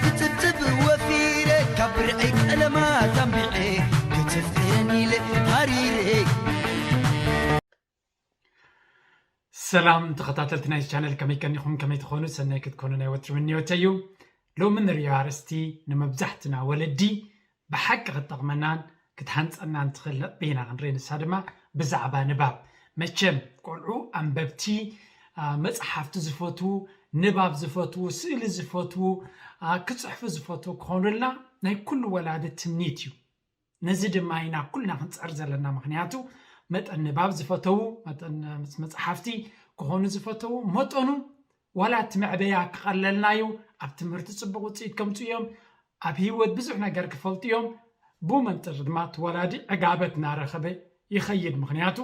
ክጥብጥብ ወፊረ ካብ ብርዒ ቀለማት ኣንቢዐ ክትፍቅረኒ ኢለ ሃሪረ። ሰላም ተኸታተልቲ ናይ ቻነል፣ ከመይ ቀኒኹም? ከመይ ትኾኑ? ሰናይ ክትኮኑ ናይ ወትሪ ምንዮተይ እዩ። ሎሚ ንሪኦ ኣርእስቲ ንመብዛሕትና ወለዲ ብሓቂ ክትጠቕመናን ክትሃንፀናን ትኽእል ነጥቢ ኢና ክንርኢ። ንሳ ድማ ብዛዕባ ንባብ። መቸም ቆልዑ ኣንበብቲ፣ አ፣ መፅሓፍቲ ዝፈትዉ፣ ንባብ ዝፈትዉ፣ ስእሊ ዝፈትዉ፣ አ፣ ክፅሕፉ ዝፈትዉ ክኾኑልና ናይ ኩሉ ወላዲ ትምኒት እዩ። ነዚ ድማ ኢና ኩልና ክንፅዕር ዘለና። ምኽንያቱ መጠን ንባብ ዝፈተዉ፣ መጠን መፅሓፍቲ ክኾኑ ዝፈተዉ መጠኑ ዋላ እቲ መዕበያ ክቐለልና እዩ። ኣብ ትምህርቲ ፅቡቕ ውፅኢት ከምፁ እዮም። ኣብ ህይወት ብዙሕ ነገር ክፈልጡ እዮም። ብኡ መንፅር ድማ እቲ ወላዲ ዕጋበት እናረኸበ ይኸይድ። ምኽንያቱ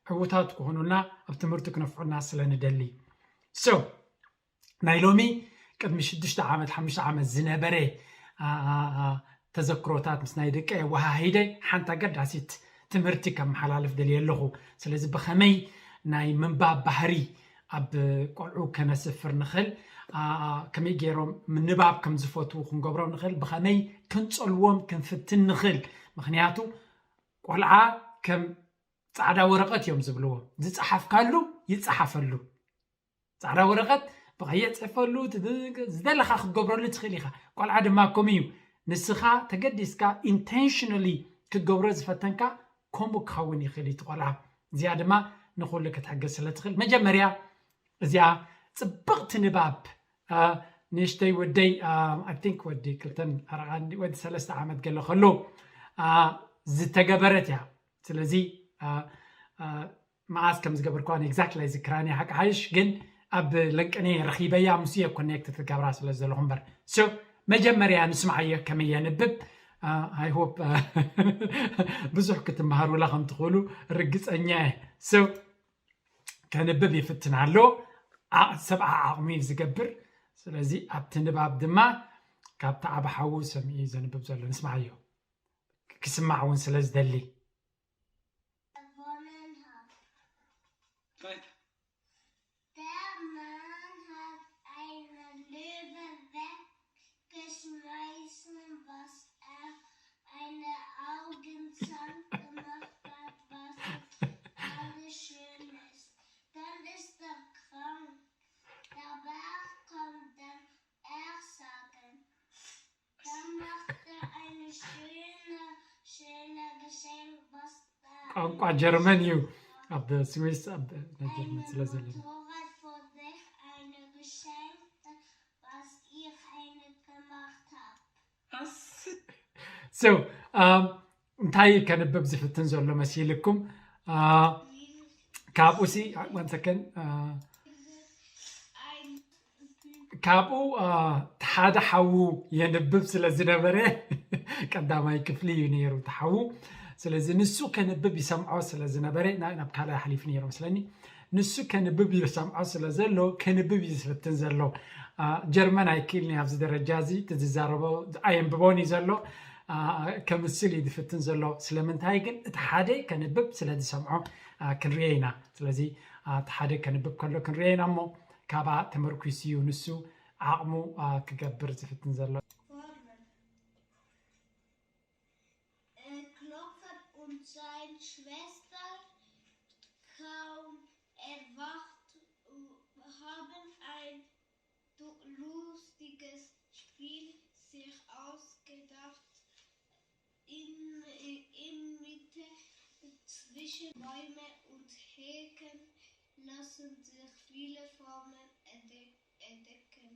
ዕውታት ክኾኑልና ኣብ ትምህርቲ ክነፍዑና ስለ ንደሊ። So ናይ ሎሚ ቅድሚ ሽዱሽተ ዓመት ሓሙሽተ ዓመት ዝነበረ አ፣ አ፣ አ፣ ተዘክሮታት ምስ ናይ ደቀ የወሃሂደ ሓንቲ ኣገዳሲት ትምህርቲ ከመሓላልፍ ደልየ ኣለኹ። ስለዚ ብኸመይ ናይ ምንባብ ባህሪ ኣብ ቆልዑ ከነስፍር ንኽእል፣ አ፣ አ፣ ከመይ ገይሮም ንባብ ከም ዝፈትዉ ክንገብሮም ንኽእል፣ ብኸመይ ክንጸልዎም ክንፍትን ንኽእል። ምኽንያቱ ቆልዓ ከም ፃዕዳ ወረቐት እዮም ዝብልዎ። ዝፀሓፍካሉ ይፀሓፈሉ። ፃዕዳ ወረቐት ብቐይሕ ፅሕፈሉ፣ ዝደለኻ ክትገብረሉ ትኽእል ኢኻ። ቆልዓ ድማ ከምኡ እዩ። ንስኻ ተገዲስካ intentionally ክትገብሮ ዝፈተንካ ከምኡ ክኸውን ይኽእል እዩ እቲ ቆልዓ። እዚኣ ድማ ንኹሉ ክትሕግዝ ስለ ትኽእል። መጀመርያ እዚኣ ፅብቕቲ ንባብ፣ አ፣ ንእሽተይ ወደይ፣ አ፣ I think ወዲ ክልተን ኣርባዕተን ወዲ ሰለስተ ዓመት ገለ ከሎ፣ አ፣ ዝተገበረት እያ። ስለዚ፣ አ፣ አ፣ መዓስ ከም ዝገበርኳ exactly ኣይዝክራን እየ ሓቂ ሓይሽ፣ ግን ኣብ ለንቀኔ ረኺበያ ምስ እየ ኮኔክት ትገብራ ስለ ዘለኹ እምበር። So መጀመርያ ንስምዓዮ ከመይ የንብብ። አ፣ I hope፣ አ፣ ብዙሕ ክትመሃሩላ ከም ትኽእሉ ርግፀኛ እየ። So ከንብብ ይፍትን ኣሎ። ዓ-፣ ሰብዓ ዓቕሚ እዩ ዝገብር። ስለዚ ኣብቲ ንባብ ድማ ካብቲ ዓቢ ሓዉ ሰሚዑ እዩ ዘንብብ ዘሎ። ንስምዓዮ። ክስማዕ እውን ስለ ዝደሊ። gewonnen hat. Der Mann hat eine Löwe weggeschmissen, was er eine Augenzahn gemacht hat, was alles schön ist. Dann ist er krank. Der Bär kommt dem Ersagen. Dann macht er eine schöne, schöne Geschenk, was da ቋንቋ ጀርመን እዩ። ኣብ ስዊስ ኣብ ናይ ጀርመን ስለ ዘለና Motorrad für dich, eine Geschenk, was ich eine gemacht habe. So እንታይ ከንብብ ዝፍትን ዘሎ መሲልኩም? አ፣ ካብኡ ሲ one second፣ አ፣ Ein ካብኡ፣ አ፣ እቲ ሓደ ሓዉ የንብብ ስለ ዝነበረ ቀዳማይ ክፍሊ እዩ ነይሩ እቲ ሓዉ። ስለዚ ንሱ ከንብብ ይሰምዖ ስለ ዝነበረ ና-፣ ናብ ካልኣይ ሓሊፉ ነይሩ መስለኒ። ንሱ ከንብብ ይሰምዖ ስለ ዘሎ ከንብብ እዩ ዝፍትን ዘሎ። አ፣ ጀርመን ኣይክእልን ኣብዚ ደረጃ እዚ እቲ ዝዛረቦ ኣየንብቦን እዩ ዘሎ። አ፣ ከምስል እዩ ዝፍትን ዘሎ። ስለምንታይ ግን እቲ ሓደ ከንብብ ስለ ዝሰምዖ፣ አ፣ ክንሪኦ ኢና። ስለዚ፣ አ፣ እቲ ሓደ ከንብብ ከሎ ክንሪኦ ኢና እሞ ካብኣ ተመርኩሱ እዩ ንሱ ዓቕሙ፣ አ፣ ክገብር ዝፍትን ዘሎ። Formen. Er klopft und seine Schwester kaum erwacht, haben ein du-, lustiges Spiel sich ausgedacht. In, in Mitte zwischen Bäume und Hecken lassen sich viele Formen entde-, entdecken.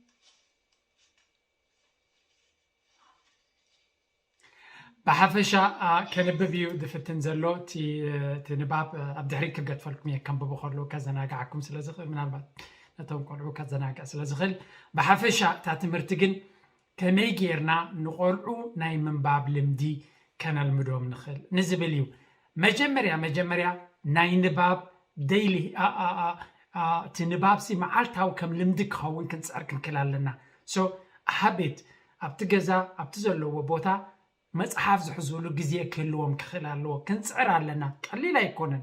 ብሓፈሻ፣ አ፣ ከንብብ እዩ ዝፍትን ዘሎ። እቲ፣ እቲ ንባብ፣ አ፣ ኣብ ድሕሪት ክገድፈልኩም እየ፣ ከንብቦ ከለዉ ከዘናግዓኩም ስለ ዝኽእል፣ ምናልባት ነቶም ቆልዑ ከዘናግዕ ስለ ዝኽእል። ብሓፈሻ እታ ትምህርቲ ግን ከመይ ጌርና ንቆልዑ ናይ ምንባብ ልምዲ ከነልምዶም ንኽእል ንዝብል እዩ። መጀመርያ መጀመርያ ናይ ንባብ ዴይሊ፣ አ፣ አ፣ አ፣ አ፣ እቲ ንባብ ሲ መዓልታዊ ከም ልምዲ ክኸውን ክንፅዕር ክንክእል ኣለና። So ሃቤት ኣብቲ ገዛ ኣብቲ ዘለዎ ቦታ መፅሓፍ ዝሕዝሉ ግዜ ክህልዎም ክኽእል ኣለዎ። ክንፅዕር ኣለና። ቀሊል ኣይኮነን።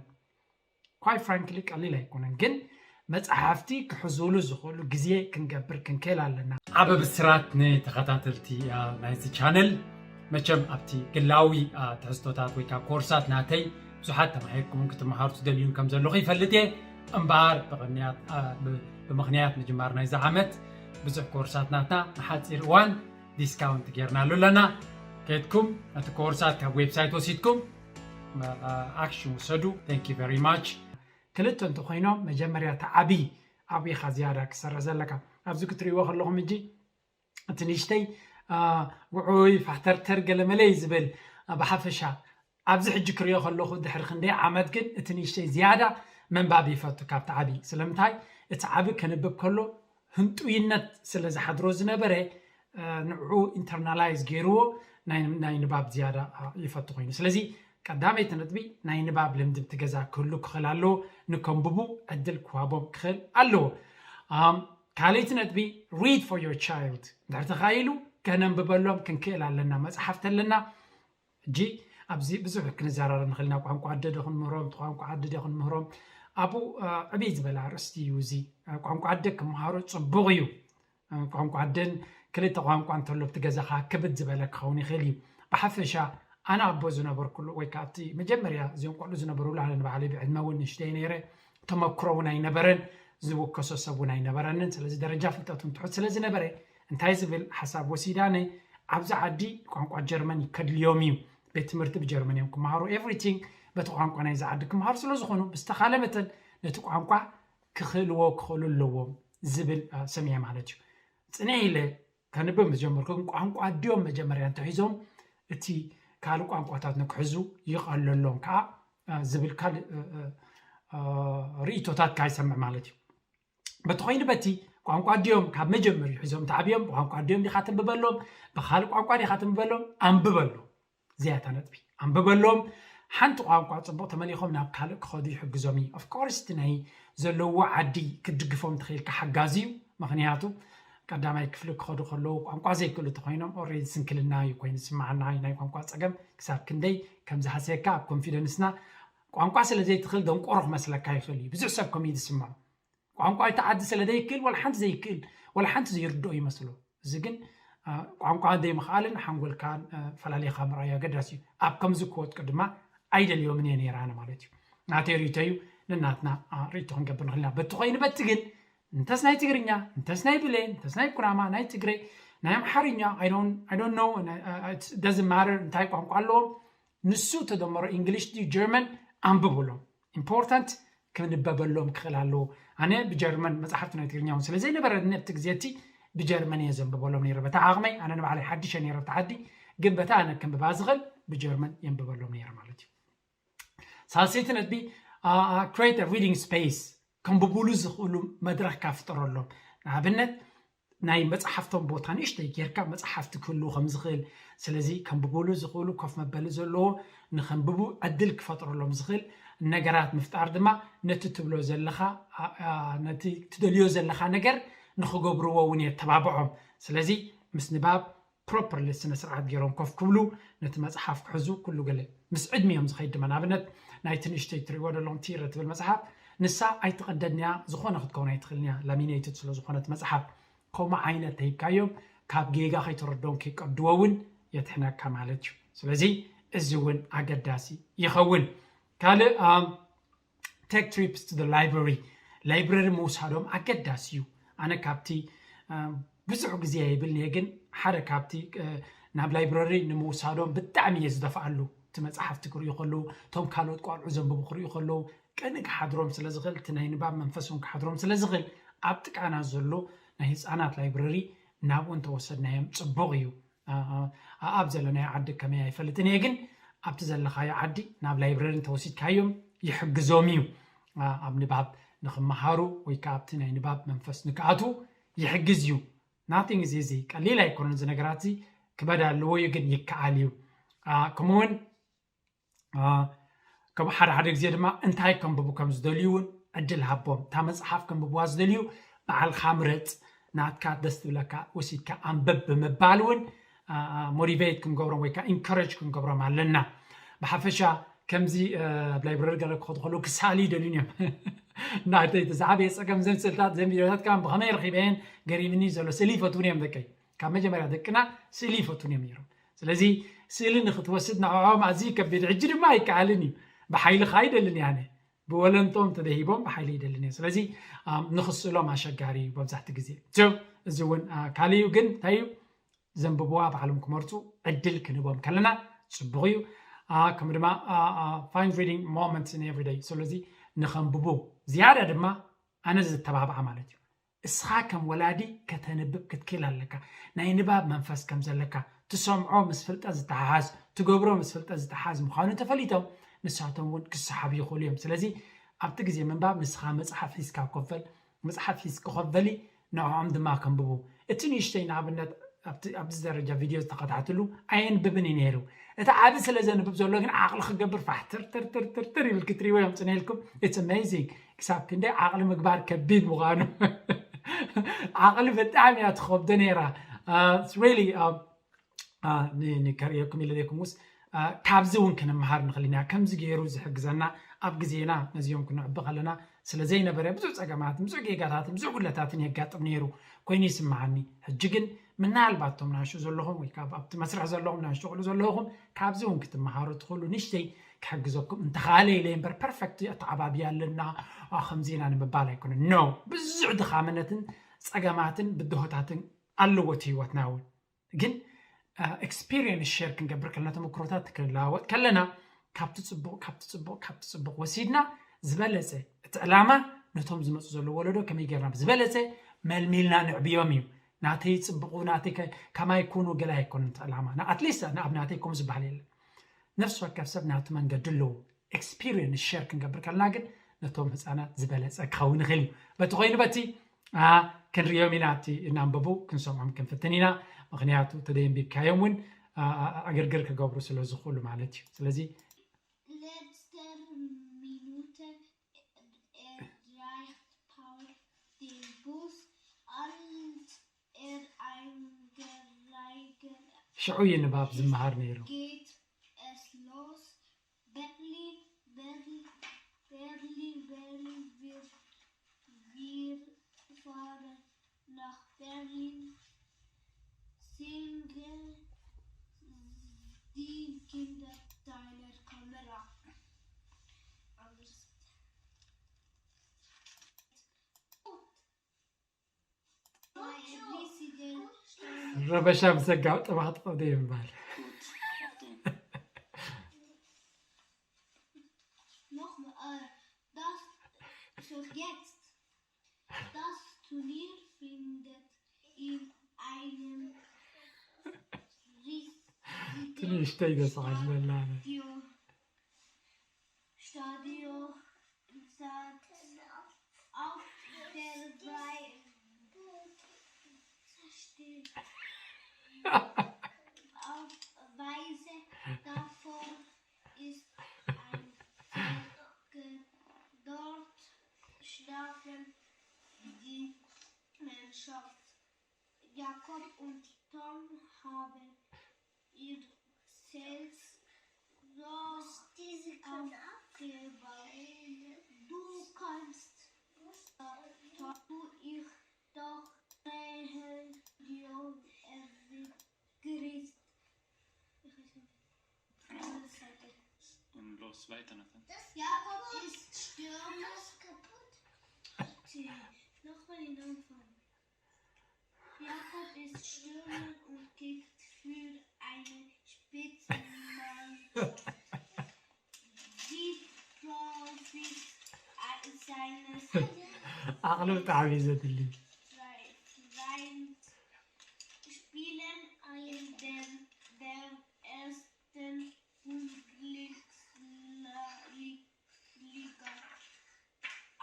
Quite frankly ቀሊል ኣይኮነን። ግን መጽሓፍቲ ክሕዙሉ ዝኽእሉ ግዜ ክንገብር ክንክእል ኣለና። ዓበ ብስራት ንተኸታተልቲ ናይዚ ቻነል። መቸም ኣብቲ ግላዊ ትሕዝቶታት ወይ ከዓ ኮርሳት ናተይ ብዙሓት ተማሂርኩምን ክትመሃሩ ትደልዩን ከም ዘለኹ ይፈልጥ እየ። እምበኣር ብቕንያት ብምኽንያት ምጅማር ናይዚ ዓመት ብዙሕ ኮርሳት ናትና ንሓፂር እዋን ዲስካውንት ጌርናሉ ኣለና። ከድኩም ነቲ ኮርሳት ካብ ዌብሳይት ወሲድኩም ኣክሽን ውሰዱ። Thank you very much። ክልተ እንተኮይኖም መጀመርያ እቲ ዓብዪ ኣብኡ ኢኻ ዝያዳ ክሰርሕ ዘለካ። ኣብዚ ክትሪእዎ ከለኹም እጂ እቲ ንእሽተይ ውዑይ ፋሕተርተር ገለመለ እዩ ዝብል። ብሓፈሻ ኣብዚ ሕጂ ክሪኦ ከለኹ ድሕሪ ክንደይ ዓመት ግን እቲ ንእሽተይ ዝያዳ ምንባብ ይፈቱ ካብቲ ዓብዪ። ስለምንታይ? እቲ ዓቢ ከንብብ ከሎ ህንጡይነት ስለ ዝሓድሮ ዝነበረ ንዕኡ ኢንተርናላይዝ ገይርዎ ናይ ንባብ ዝያዳ ይፈቱ ኮይኑ። ስለዚ ቀዳመይቲ ነጥቢ ናይ ንባብ ልምዲ ኣብቲ ገዛ ክህሉ ክኽእል ኣለዎ። ንከንብቡ ዕድል ክዋቦም ክኽእል ኣለዎ። ካልይቲ ነጥቢ read for your child። እንድሕር ተኻኢሉ ከነንብበሎም ክንክእል ኣለና። መፅሓፍቲ ኣለና። እጂ ኣብዚ ብዙሕ ክንዘራረብ ንኽእል ኢና። ቋንቋ ኣደ ዶ ክንምህሮም፣ ቋንቋ ዓዲ ዶ ክንምህሮም? ኣብኡ ዕብይ ዝበለ ኣርእስቲ እዩ እዚ። ቋንቋ ኣደ ክመሃሩ ፅቡቕ እዩ። ቋንቋ ኣደን ክልተ ቋንቋ እንተሎ ኣብቲ ገዛኻ ክብድ ዝበለ ክኸውን ይኽእል እዩ። ብሓፈሻ ኣነ ኣቦ ዝነበርኩሉ ወይ ከዓ ኣብቲ መጀመርያ እዚኦም ቆልዑ ዝነበሩሉ ኣነ ንባዕለይ ብዕድመ እውን ንእሽተይ ነይረ፣ ተመክሮ እውን ኣይነበረን፣ ዝውከሶ ሰብ እውን ኣይነበረንን። ስለዚ ደረጃ ፍልጠቱ ትሑት ስለ ዝነበረ እንታይ ዝብል ሓሳብ ወሲዳነ ኣብዚ ዓዲ ቋንቋ ጀርመን ከድልዮም እዩ፣ ቤት ትምህርቲ ብጀርመን እዮም ክመሃሩ፣ ኤቭሪቲንግ በቲ ቋንቋ ናይዚ ዓዲ ክመሃሩ ስለ ዝኾኑ ብዝተኻለ መጠን ነቲ ቋንቋ ክኽእልዎ ክኽእሉ ኣለዎም ዝብል ሰሚዐ ማለት እዩ። ፅንሕ ኢለ ከንብብ ምስ ጀመርኩ ግን ቋንቋ ኣዲኦም መጀመርያ እንተሒዞም እቲ ካልእ ቋንቋታት ንክሕዙ ይቐለሎም ከዓ ዝብል ካልእ ርእይቶታት ከዓ ይሰምዕ ማለት እዩ። በቲ ኮይኑ በቲ ቋንቋ ኣዲኦም ካብ መጀመሪኡ ሒዞም ተዓብዮም ብቋንቋ ኣዲኦም ዲኻ ተንብበሎም፣ ብካልእ ቋንቋ ዲኻ ተንብበሎም፣ ኣንብበሎም። እዚኣ እታ ነጥቢ። ኣንብበሎም። ሓንቲ ቋንቋ ፅቡቕ ተመሊኾም ናብ ካልእ ክኸዱ ይሕግዞም እዩ። ኦፍኮርስ እቲ ናይ ዘለዎ ዓዲ ክትድግፎም ትኽእልካ ሓጋዚ እዩ። ምኽንያቱ ቀዳማይ ክፍሊ ክኸዱ ከለዉ ቋንቋ ዘይክእሉ እንተኾይኖም ኦሬዲ ስንክልና እዩ ኮይኑ ዝስማዓና። ናይ ቋንቋ ፀገም ክሳብ ክንደይ ከም ዝሃሰየካ ኣብ ኮንፊደንስና ቋንቋ ስለ ዘይትኽእል ደንቆሮ ክመስለካ ይኽእል እዩ። ብዙሕ ሰብ ከምኡ እዩ ዝስምዖ። ቋንቋ እቲ ዓዲ ስለ ዘይክእል ወላ ሓንቲ ዘይክእል ወላ ሓንቲ ዘይርድኦ ይመስሎ። እዚ ግን ቋንቋ ዘይምኽኣልን ሓንጎልካን ፈላሊኻ ምርኣዩ ኣገዳሲ እዩ። ኣብ ከምዚ ክወድቂ ድማ ኣይደልዮምን እየ ነይረ ኣነ ማለት እዩ። ናተይ ርእይቶ እዩ። ንናትና ርእይቶ ክንገብር ንኽእል ኢና። በቲ ኮይኑ በቲ ግን እንተስ ናይ ትግርኛ፣ እንተስ ናይ ብሌን፣ እንተስ ናይ ኩናማ፣ ናይ ትግሬ፣ ናይ ኣምሓርኛ፣ I don't know፣ doesn't matter እንታይ ቋንቋ ኣለዎም፣ ንሱ ተደመሮ እንግሊሽ ድዩ ጀርመን ኣንብብሎም። ኢምፖርታንት ክንበበሎም ክኽእል ኣለዎ። ኣነ ብጀርመን መፅሓፍቲ ናይ ትግርኛ እውን ስለ ዘይነበረኒ ኣብቲ ግዜ እቲ ብጀርመን እየ ዘንብበሎም ነይረ። በታ ዓቕመይ ኣነ ንባዕለይ ሓድሽ እየ ነይረ ኣብቲ ዓዲ፣ ግን በታ ኣነ ከንብባ ዝኽእል ብጀርመን የንብበሎም ነይረ ማለት እዩ። ሳልሰይቲ ነጥቢ create reading space፣ ከንብብሉ ዝኽእሉ መድረኽ ካፍጠረሎም። ንኣብነት ናይ መፅሓፍቶም ቦታ ንእሽተይ ጌርካ መፅሓፍቲ ክህልዉ ከም ዝኽእል፣ ስለዚ ከንብብሉ ዝኽእሉ ኮፍ መበሊ ዘለዎ ንኸንብቡ ዕድል ክፈጥረሎም ዝኽእል ነገራት ምፍጣር ድማ ነቲ ትብሎ ዘለኻ ነቲ ትደልዮ ዘለኻ ነገር ንኽገብርዎ እውን የተባብዖም። ስለዚ ምስ ንባብ ፕሮፐርሊ ስነ ስርዓት ገይሮም ኮፍ ክብሉ ነቲ መፅሓፍ ክሕዙ ኩሉ ገለ ምስ ዕድሚኦም ዝኸይድ ድማ ንኣብነት ናይቲ ንእሽተይ ትሪእዎ ዘለኹም ቲረ ትብል መፅሓፍ ንሳ ኣይትቐደድንያ ዝኾነ ክትከውን ኣይትኽእልንያ ላሚኔትድ ስለ ዝኾነት መፅሓፍ ከምኡ ዓይነት ተሂብካዮም ካብ ጌጋ ከይተረድኦም ከይቀድዎ እውን የድሕነካ ማለት እዩ። ስለዚ እዚ እውን ኣገዳሲ ይኸውን። ካልእ take trips to the library፣ ላይብረሪ ምውሳዶም ኣገዳሲ እዩ። ኣነ ካብቲ ብዙሕ ግዜ ይብል እየ ግን ሓደ ካብቲ ናብ ላይብረሪ ንምውሳዶም ብጣዕሚ እየ ዝደፍኣሉ። እቲ መፅሓፍቲ ክርእዩ ከለዉ እቶም ካልኦት ቋልዑ ዘንብቡ ክርእዩ ከለዉ ቅንእ ክሓድሮም ስለ ዝኽእል እቲ ናይ ንባብ መንፈሶም ክሓድሮም ስለ ዝኽእል ኣብ ጥቃና ዘሎ ናይ ህፃናት ላይብረሪ ናብኡ እንተወሰድናዮም ፅቡቕ እዩ። ኣብ ዘለናዮ ዓዲ ከመይ ኣይፈልጥን እየ ግን ኣብቲ ዘለኻዮ ዓዲ ናብ ላይብረሪ እንተወሲድካዮም ይሕግዞም እዩ። ኣብ ንባብ ንኽመሃሩ ወይ ከዓ ኣብቲ ናይ ንባብ መንፈስ ንክኣትዉ ይሕግዝ እዩ። ናቲንግ እዚ እዚ ቀሊል ኣይኮነን እዚ ነገራት እዚ ክበዳ ኣለዎ እዩ ግን ይከኣል እዩ። ከምኡውን ከም ሓደ ሓደ ግዜ ድማ እንታይ ከንብቡ ከም ዝደልዩ እውን ዕድል ሃቦም። እታ መፅሓፍ ከንብብዋ ዝደልዩ በዓልካ ምረፅ፣ ናትካ ደስ ትብለካ ወሲድካ ኣንብብ ብምባል እውን ሞቲቬት ክንገብሮም ወይ ከዓ ኢንካሬጅ ክንገብሮም ኣለና። ብሓፈሻ ከምዚ ኣብ ላይብረሪ ገለ ክኸዱ ከለዉ ክሳሊ ይደልዩን እዮም። ናተይ እቲ ዝዓበየ ፀገም፣ ዘን ስእልታት፣ ዘን ቪድዮታት ከማን ብኸመይ ረኺበየን? ገሪምኒ ዘሎ። ስእሊ ይፈትውን እዮም ደቀይ። ካብ መጀመርያ ደቅና ስእሊ ይፈትውን እዮም ነይሮም። ስለዚ ስእሊ ንክትወስድ ንዕኦም ኣዝዩ ከቢድ፣ ሕጂ ድማ ኣይከኣልን እዩ። ብሓይሊ ከኣ ኣይደልን እየ ኣነ። ብወለንቶም ተደሂቦም ብሓይሊ ይደልን እየ። ስለዚ ንክስእሎም ኣሸጋሪ እዩ መብዛሕትኡ ግዜ። እዚ እውን ካልእ እዩ። ግን እንታይ እዩ? ዘንብብዋ ባዕሎም ክመርፁ ዕድል ክንህቦም ከለና ፅቡቕ እዩ። ከምኡ ድማ find reading moments in everyday። ስለዚ ንኸንብቡ ዝያዳ ድማ ኣነ ዘተባብዓ ማለት እዩ። እስኻ ከም ወላዲ ከተንብብ ክትክእል ኣለካ። ናይ ንባብ መንፈስ ከም ዘለካ፣ ትሰምዖ ምስ ፍልጠት ዝተሓሓዝ፣ ትገብሮ ምስ ፍልጠት ዝተሓዝ ምዃኑ ተፈሊጦም ንሳቶም እውን ክሰሓቡ ይኽእሉ እዮም። ስለዚ ኣብቲ ግዜ ምንባብ ንስኻ መፅሓፍ ሒዝካ ኮፈል፣ መፅሓፍ ሒዝኪ ኮፈሊ፣ ንዕኦም ድማ ከንብቡ። እቲ ንእሽተይ ንኣብነት ኣብቲ ኣብዚ ደረጃ ቪድዮ ዝተኸታተሉ ኣየንብብን እዩ ነይሩ። እቲ ዓቢ ስለ ዘንብብ ዘሎ ግን ዓቕሊ ክገብር ፋሕ ትር ትር ትር ትር ትር ይብል ክትሪእዎ የምፅነልኩም። It's amazing ክሳብ ክንደይ ዓቕሊ ምግባር ከቢድ ምዃኑ። ዓቕሊ ብጣዕሚ እያ ትኸብዶ ነይራ። It's really ንከርእየኩም ኢለ ዘይኩም ውስ ካብዚ እውን ክንመሃር ንኽእል ኢና። ከምዚ ገይሩ ዝሕግዘና ኣብ ግዜና ነዚኦም ክንዕቢ ከለና ስለ ዘይነበረ ብዙሕ ፀገማትን ብዙሕ ጌጋታትን ብዙሕ ጉድለታትን የጋጥም ነይሩ ኮይኑ ይስምዓኒ። ሕጂ ግን ምናልባት እቶም ናሹ ዘለኹም ወይ ካብ ኣብቲ መስርሕ ዘለኹም ናሹ ቆልዑ ዘለኹም ካብዚ እውን ክትመሃሩ ትኽእሉ ንሽተይ ክሕግዘኩም እንተኻለ ኢለ እምበር ፐርፌክት ኣተዓባብያ ኣለና ከምዚ ኢና ንምባል ኣይኮነን። ኖ ብዙሕ ድኻምነትን ፀገማትን ብድሆታትን ኣለዎ እቲ ህይወትና እውን። ግን ኤክስፒሪየንስ ሼር ክንገብር ከለና ተመክሮታት ክንለዋወጥ ከለና ካብቲ ፅቡቕ ካብቲ ፅቡቕ ካብቲ ፅቡቕ ወሲድና ዝበለፀ እቲ ዕላማ ነቶም ዝመፁ ዘለዉ ወለዶ ከመይ ጌርና ብዝበለፀ መልሚልና ንዕብዮም እዩ። ናተይ ፅቡቑ ናተይ ከማይ ኩኑ ገለ ኣይኮንን እቲ ዕላማ። ኣትሊስት ኣብ ናተይ ከምኡ ዝበሃል የለን። ነፍሲ ወከፍ ሰብ ናቱ መንገዲ ኣለዎ። ኤክስፒሪየንስ ሼር ክንገብር ከለና ግን ነቶም ህፃናት ዝበለፀ ክኸውን ይኽእል እዩ። በቲ ኮይኑ በቲ ክንሪኦም ኢና፣ እቲ እናንበቡ ክንሰምዖም ክንፍትን ኢና። ምክንያቱ ተደየንቢብካዮም እውን ኣግርግር ክገብሩ ስለ ዝኽእሉ ማለት እዩ። ስለዚ Letzter Minute erreicht Paul den Bus, als er eingereicht ሽዑ እዩ ንባብ ዝመሃር ነይሩ። Geht es los. Berlin, Berlin, Berlin, Berlin, wir, wir fahren nach Berlin, singen die Kinder seiner Kamera. Alles. ረበሻ ምስ ኣጋጠመ ክትቐብደ ይምባል። Nochmal, äh, das, so jetzt. Das Turnier findet in einem riesigen ትንሽ ተይደስዓለና። Stadio, Stadio statt auf der Wei- auf Weise davon ist ein Volk. Dort schlafen die Mannschaft. Jakob und Tom haben ihr Zelt so aufgebaut. Du kannst, äh, du ich doch Regelio errichtet. Und los weiter, Nathan. Jakob ist Stürmer Nochmal den Anfang. Jakob ist Stürmer und kickt für eine Spitzenmannschaft. Die Profis seines ዓቕሊ ብጣዕሚ እዩ ዘድሊ። Vereins spielen in der, der ersten Bundesliga.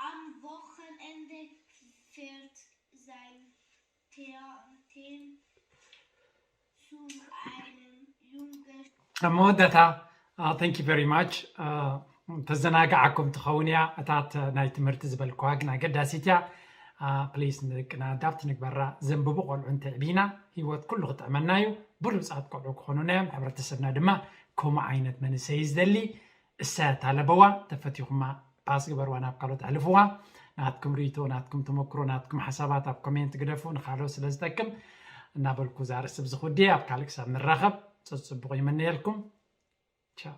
Am Wochenende fährt sein Team zu einem jungen ኣብ መወዳእታ thank you very much። ተዘናግዓኩም ትኸውን እያ እታ ናይ ትምህርቲ ዝበልክዋ ግን ኣገዳሲት እያ። ፕሊስ ንደቅና ኣዳፕት ንግበራ። ዘንብቡ ቆልዑ እንተዕቢና ህይወት ኩሉ ክጥዕመና እዩ። ብሉፃት ቆልዑ ክኾኑና እዮም። ሕብረተሰብና ድማ ከምኡ ዓይነት መንእሰይ እዩ ዝደሊ። እሳያት ኣለበዋ ተፈቲኹማ ፓስ ግበርዋ ናብ ካልኦት ኣሕልፍዋ። ናትኩም ርእይቶ፣ ናትኩም ተመክሮ፣ ናትኩም ሓሳባት ኣብ ኮሜንት ግደፉ፣ ንካልኦት ስለ ዝጠቅም እናበልኩ እዛ ርእሲ ብዝኹዲ ኣብ ካልእ ክሳብ ንራኸብ ጽጽቡቕ ይምነየልኩም። ቻው።